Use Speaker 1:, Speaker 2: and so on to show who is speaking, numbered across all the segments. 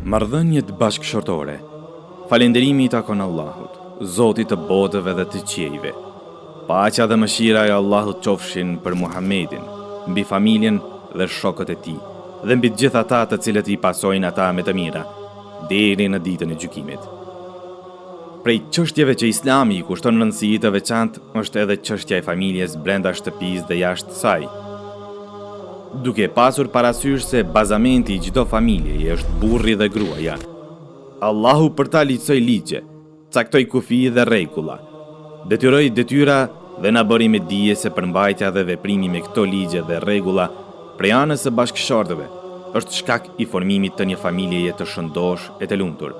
Speaker 1: Marrëdhëniet bashkëshortore. Falënderimi i takon Allahut, Zotit të botëve dhe të qiejve. Paqja dhe mëshira e Allahut qofshin për Muhammedin, mbi familjen dhe shokët e tij, dhe mbi të gjithë ata të cilët i pasojnë ata me të mira, deri në ditën e gjykimit. Prej çështjeve që Islami i kushton rëndësi të veçantë është edhe çështja e familjes brenda shtëpisë dhe jashtë saj. Duke pasur parasysh se bazamenti i çdo familjeje është burri dhe gruaja, Allahu për ta ligjësoi ligje, caktoi kufij dhe rregulla, detyroi detyra dhe na bëri me dije se përmbajtja dhe veprimi me këto ligje dhe rregulla prej anës së bashkëshortëve është shkak i formimit të një familjeje të shëndoshë e të lumtur,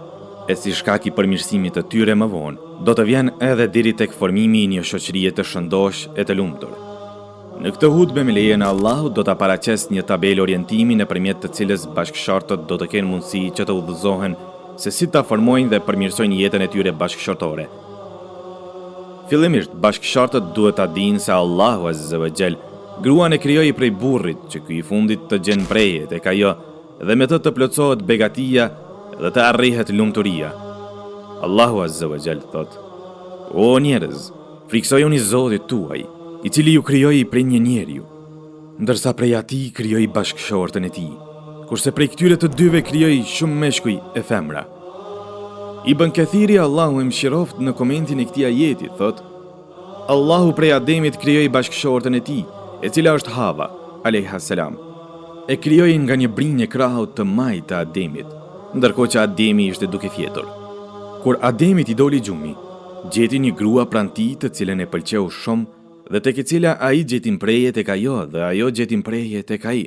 Speaker 1: e si shkak i përmirësimit të tyre më vonë, do të vjen edhe deri tek formimi i një shoqërie të shëndoshë e të lumtur. Në këtë hutbe me lejen e Allahut do ta paraqes një tabelë orientimi nëpërmjet të cilës bashkëshortët do të kenë mundësi që të udhëzohen se si ta formojnë dhe përmirësojnë jetën e tyre bashkëshortore. Fillimisht, bashkëshortët duhet ta dinë se Allahu azze wa xhel gruan e krijoi prej burrit që ky i fundit të gjen mprehje tek ajo dhe me të të plotësohet begatia dhe të arrihet lumturia. Allahu azze wa xhel thotë: O njerëz, Frikësojuni Zotit tuaj, i cili ju krijoi prej një njeriu, ndërsa prej atij krijoi bashkëshorten e tij, kurse prej këtyre të dyve krijoi shumë meshkuj e femra. Ibën Kethiri Allahu e mëshiroftë në komentin e këtij ajeti thotë: Allahu prej Ademit krijoi bashkëshorten e tij, e cila është Hava, alejha selam. E krijoi nga një brinjë e krahut të majtë të Ademit, ndërkohë që Ademi ishte duke fjetur. Kur Ademit i doli gjumi, gjeti një grua pranë tij të cilën e pëlqeu shumë dhe tek e cila ai gjeti mprehje tek ajo dhe ajo gjeti mprehje tek ai.